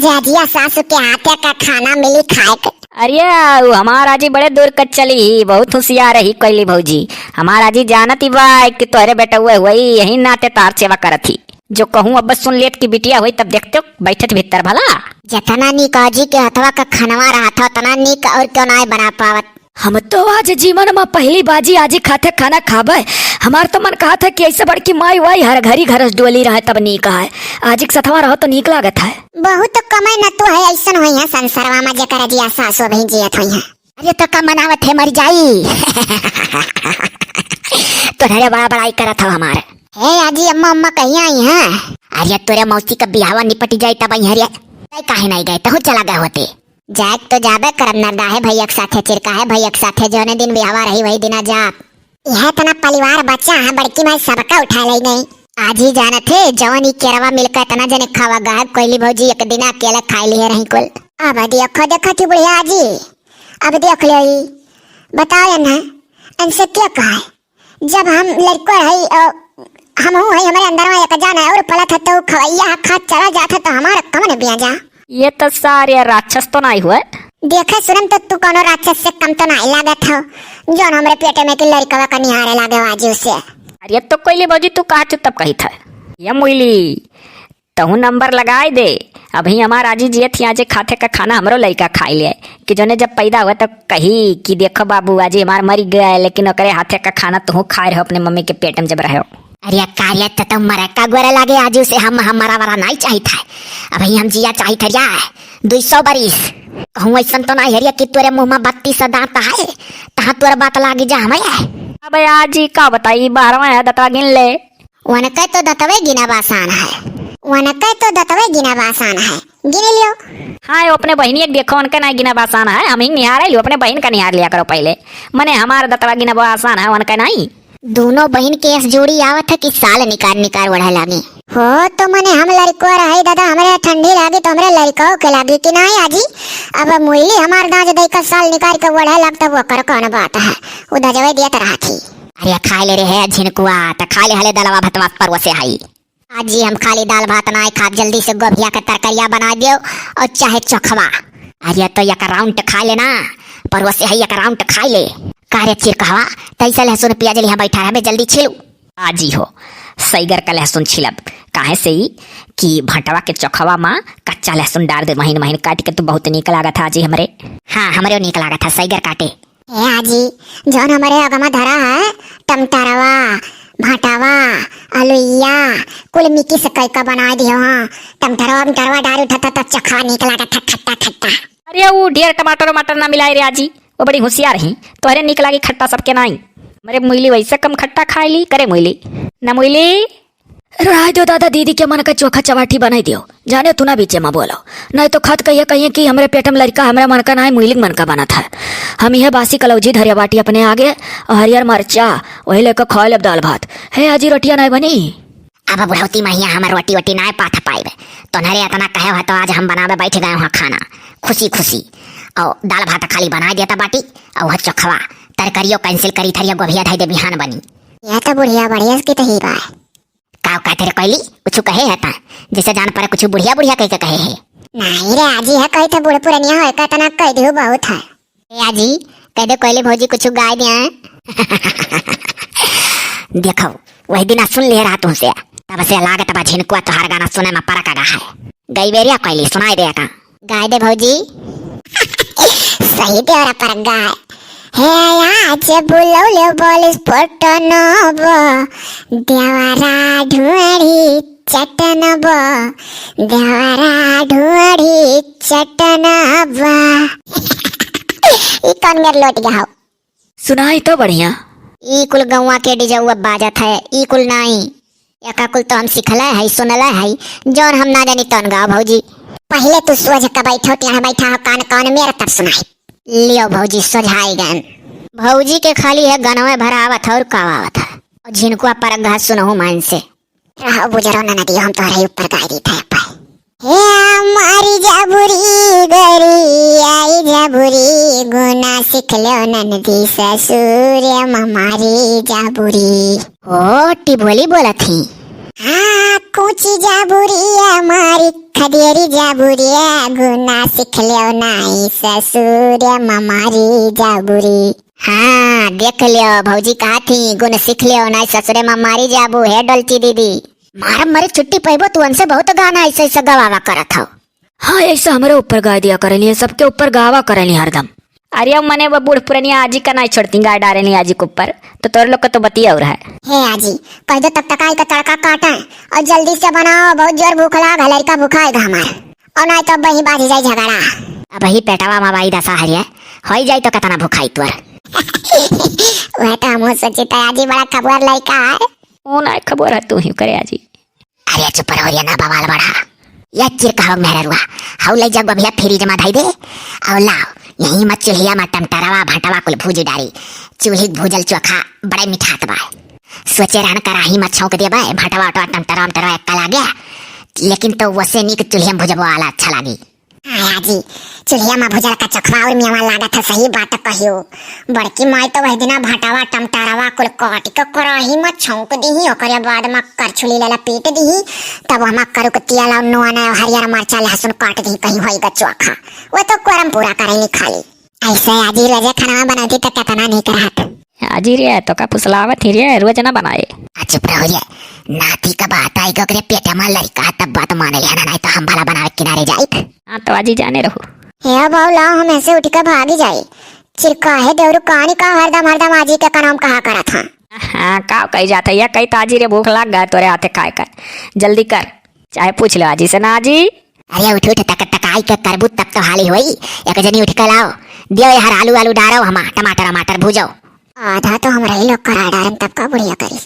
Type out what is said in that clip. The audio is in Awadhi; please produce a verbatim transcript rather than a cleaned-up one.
जजिया सासू के हाथे का खाना मिली खाए के। अरे, उ हमार आजी बड़े दूर क चली ही, बहुत होशियार ही कोइली भौजी। हमार आजी जानत ही बा कि तोहरे बेटउए हुई, यही नाते तार सेवा करत ही। जो कहूँ अब सुन लेत कि बिटिया हुई, तब देखते बैठत भीतर भला। जतना नीक आजी के हथवा का खनवा रहत ह, उतना नीक और क्यों नाय बना पावत। हम तो आज जीवन मा पहली बाजी आजी खाते खाना खाबे। हमार तो मन कहत है कि ऐसे बड़की माई वाई हर घरी घरस डोली रहे तब नीक है। आजी के सथवा रहो तो नीक लागत है। बहुत कमाई न तो है, ऐसन होई है संसारवा मा जेकर जिया सासो भी जियत होई है। अरे तो का मनावत है मर जाई। तोहरे बड़ा बड़ाई करत हो हमार। हे आजी, अम्मा, अम्मा कहीं आई हैं? अरे तोरे मौसी का बिहावा निपट जाई तब आई है रे। तै काहे नहीं गए, तहु चला गए होते। जाए तो जाबे करब, नरदाहे भैया के साथे, चिरकाहे भैया के साथे, जौने दिन बिहावा रही वही दिना जाब। यह इतना परिवार बच्चा है, बड़की माई सबका उठा ले गई। आजी जानत है, जौन ई केरवा मिलकर इतना जने खावा गाहब कोइली भौजी एक दिन अकेले खाए लिए रही कुल। अब देखो, देखो थी बुढ़िया आजी, अब देख ले ई। बताओ ना, इनसे क्या कहा है? जब हम लड़को रही, अ, हमहू है, हमरे अंदर में एक जान है और पलत है तो खवैया है, खात चला जात है तो हमारा कमन बिया जा। ये तो सारे राक्षस तो नहीं हुए। देखे सुनम तो तू कोनो राक्षस से कम तो नहीं लागत हो, जौन हमरे पेटे में की लड़कवा का निहारे लागे आजी उसे। अरे तो कोइली भौजी तू कहा चुप तब कही था। ये मुइली, तहु नंबर लगाए दे। अभी हमार आजी जियत ही आजे खाते का खाना हमरो लइका खाई ले, कि जोने जब पैदा हुआ तो कही कि देखो बाबू, आजी हमार मरी गए, लेकिन ओकरे हाथे का खाना तुहू खाए रहो अपने मम्मी के पेट में जब रहो। अरे कार्य तो तुम मरे का गोरे लागे, आजू से हम हमारा वाला नहीं चाहित है। अभी हम जिया चाहित है या दुई सौ बरिस। कहूँ ऐसन तो नहीं हरिया कि तोरे मुँह में बत्तीस दांत है, तहाँ तोर बात लागी जा हमें। अबे आजी का बताई, बारहवाँ है दतवा गिन ले। वनके तो दतवे गिनब आसान है, वनके तो दतवे गिनब आसान है, गिन लियो। हाँ, यो अपने बहिनी एक देखो, उनके नाई गिनब आसान है, हम ही निहारे लियो, अपने बहिन का निहार लिया करो पहले। मने हमार दतवा गिनब आसान है, उनके नाई। दोनों बहिन के ऐस जोड़ी आवत है कि साल निकार निकार ओढ़े लागे। हो तो मने हम लड़को रहे दादा, हमरे ठंडी लागी तो हमरे लड़को के लागी कि नाई आजी। अब मुइली हमार दांज दई का साल निकार के ओढ़े लाग तब ओकर कौन बात है, उ दजवे दियत रहत ही। अरे खाए ले रे है झिनकुआ, त खाए ले हले दलवा भतवा परोसे हई। आजी हम खाली दाल भात नाय खाब, जल्दी से गोभिया के तरकरिया बनाइ देउ और चाहे चोखवा। अरे तो एक round खाइ ले ना, परोसे है एक round खाइ ले। का रे चिरकहवा, तैसे लहसुन पियाज लिहा बैठा रहबे, जल्दी छीलू। आजी हो, सैगर का लहसुन छीलब, काहे से ई कि भटवा के चोखवा मा कच्चा लहसुन डार दे, महीन महीन काट के, तो बहुत नीक लागत है आजी हमरे। हाँ, हमरे नीक लागत है सैगर काटे। ए आजी, जौन हमरे अगमा धरा है, टमटरवा, भांटावा, अलुइया, कुल मिक्की से कई का बनाइ दियो हाँ। टमटरवा, टमटरवा डारी उठा त चखा नीक लागत है, खट्टा खट्टा। अरे, ऊ ढेर टमाटर वमाटर ना मिलाए रे आजी, वो बड़ी होशियार ही। तोहरे नीक लागी खट्टा, सबके नाई। मरे मुइली वैसे कम खट्टा खाए ली, करे मुइली। ना मुइली। राय दो दादा, दीदी के मन का चोखा चवाठी बनाई दियो, जाने तू ना बीचे मा बोलो, नहीं तो खत कहिए कहिए कि हमरे पेट में लड़का हमरे मन का ना है, मुइलिक मन का बनत है। हम यह बासी कलौजी धरिया बाटी अपने आगे, और हरियर मरचा, वही लेकर खा लेब दाल भात। है आजी रोटिया नहीं बनी? अब बुढ़ौती महिया हमर रोटी वोटी नाय पाथ पाइबे, तोहरे इतना कहे हो तो आज हम बनावे बैठ गए हैं खाना खुशी खुशी, और दाल भात खाली बनाइ देता बाटी, और वह चोखवा तरकरियो cancel करी थरिया गोभिया धाई दे बिहान बनी। यह तो बुढ़िया बढ़िया की तो ही बा। का कहते रे कोइली, कुछ कहे है ता? जैसे जान पड़े कुछ बुढ़िया बुढ़िया कह के कहे है। नहीं रे आजी, है कही तो बूढ़ पुरनिया हो, का इतना कह दियो बहुत है। ए आजी, कह दे कोइली भौजी कुछ गाय दिया। देखो, वही दिन सुन लिए रहा तुमसे, तब से लागत बा झिनकुआ तोहार गाना सुने में परक गा है। गई बेरिया कोइली सुनाई दे का? गाय दे भौजी। सही देवरा पर गाय। हे आज बुलौले बोलिस पटनब, देवरा ढुआढ़ी चटनब, देवरा ढुआढ़ी चटनब। ई कौन मेर लोट गया हो? सुनाई तो बढ़िया। ई कुल गौवा के डिजौआ बाजत है, ई कुल नाई। एका कुल तो हम सिखले है, सुनले है, जौन हम ना जानी तौन गाओ भौजी। पहले तू सोझ के बैठो, टेढ़ बैठा हो, कान कान मेर तब सुनाई। लियो भौजी, सोझाई गन। भौजी के खाली है गनवे भरावत है और का आवत है। और झिनकुआ पर घास सुनहु मान से। रहो बुजरो ननदियो, हम तोहरे ऊपर गाय दी थे पर। हे मारी जाबुरी गरी, आई जाबुरी गुना सिख लो ननदी ससुर ममारी जाबुरी। ओ टिबोली बोलत ही। हाँ, कूची जाबू रे मारी, खदेरी जाबू रे, गुना सीख लेव नाई ससुर ममारी जाबू रे। हाँ, देख लियो, भौजी कहा थी, गुन सीख लियो, नाई ससुरे ममारी जाबू, हे डोलची दीदी। मारब मरे छुट्टी पैबो, तू उनसे बहुत गाना ऐसे ऐसे गवावा करत हो। हाँ, ऐसे हमरे ऊपर गाय दिया करेली, सबके ऊपर गावा करेली हरदम। अरे, अब मने वो बूढ़ पुरनिया आजी का नाई छोड़ती, गाय डारेली आजी के ऊपर, तो तोर लोग का तो बतिया और है। हे आजी, कह दो तब तक आई का तड़का काटे और जल्दी से बनाओ, बहुत जोर भूख लाग है, लड़का भूखा है हमार। और नाई तो अब वही बाजी जाई झगड़ा। अब ही पेटवा मा बाई दसा हरिया, होई जाई तो कितना भूखाई तोर। वह तो हम सोची था आजी बड़ा खबुआर लड़का है। ओ नाई खबुआर है तू ही करे आजी। अरे चुप रहो रे ना बवाल बड़ा। या चिर कहो मेहररुआ, हऊ ले जाओ गोभिया फ्रिज मा धई दे। और लाओ, यही मा चूल्हिया मा टमटरवा भटवा कुल भूजी डारी। चूल्ही भूजल चोखा बड़े मिठात बा। सोचे रहन कराही मा छौंक देबे, भटवा उटवा टमटरवा उमटरवा एक्का लागे, लेकिन तो वसे नीक चूल्हिया मा भुजबो वाला अच्छा लागी। हाँ आजी, चूल्हिया मा भुजल का चोखवा और मेवा लागत है, सही बात कहियो। बड़की माई तो वह दिना भटवा टमटरवा कुल काट के कराही मा छौंक दीही, ओकरे बाद मा करछुली लेला पीट दीही, तब हमा करू के तिया लाओ नोन हरियर मरचा लहसुन काट दीही, कहीं होई गा चोखा। वो तो करम पूरा करेनी खाली। ऐसे आजी रोजे खाना बनौती तो कितना नीक रहत। आजी रे, तो का फुसलावत ही रे, रोज ना बनाए। आ चुप रहो रे, नाती का बात आई ओकरे पेट मा लड़का तब बात माने लिया ना, नहीं तो हम भला बनावे किनारे जाइत। हाँ, तो आजी जाने रहो। हे बाबू, लाओ हम ऐसे उठ के भागी जाई। चिरका है देवरू, कहानी का हरदम हरदम आजी के कनाम कहा करत हाँ। हाँ, का कही जात है, या कही तो आजी रे भूख लाग गया तोरे हाथे खाए का। जल्दी कर, चाहे पूछ लो आजी से ना आजी। अरे उठ उठ, तक तकाई के करबू तब तो हाली होई। एक जनी उठ के लाओ, दियो यार आलू आलू डारो, हमा टमाटर वमाटर भूजो। आधा तो हमरा ही लोग करा डारन, तब का बुढ़िया करी।